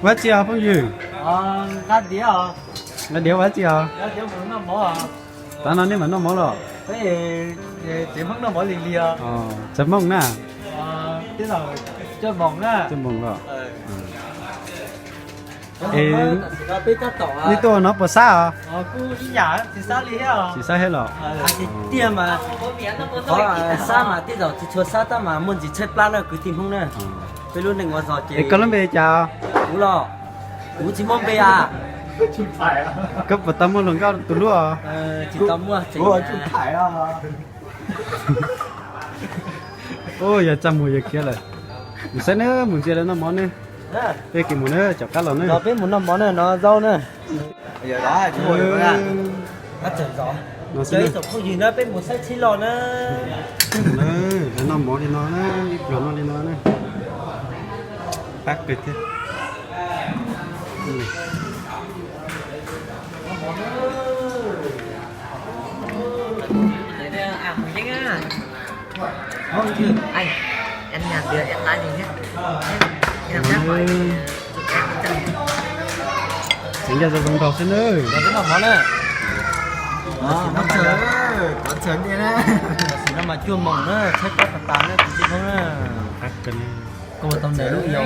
Ua tsi os phooj ywg? Nqa diav ua tsi os? Tav no nej mam noj mov los? Txawj Hmoob na. Txawj Hmoob los? Nej tuaj no puas sab os? Tsis sab thiab los? Tiag mas, qhov sab mas tej zaum tsis tshua sab tab mas muaj ntsis tshaib plab na kwv tij Hmoob na. Peb lub neej ua zog ces. Es koj lub npe cas? Kuv los, kuv tsis muaj npe a. Koj puas tau muaj hluas nkauj tus hlub os? Tsis tau muaj. Ua yog txaj muag yog khiav lawm. Mus saib nawb, mus ntsia lawv noj mov nawb. Peb kis mus nawb, caum qab los nawb. Peb mus noj mov na, no zaub na. Cov ib tsoom phooj ywg na, peb mus saib tsheb loj na. Lawv noj mov li no na, ib pluag noj li no na. Qab kawg thiab. Txiv ncaj zoo zoo nraug xwb nawb. Tam sim no mas cuaj moos na, tshaib plab tas tas na kwv tij Hmoob na. Koj ua tau ntes lub yau.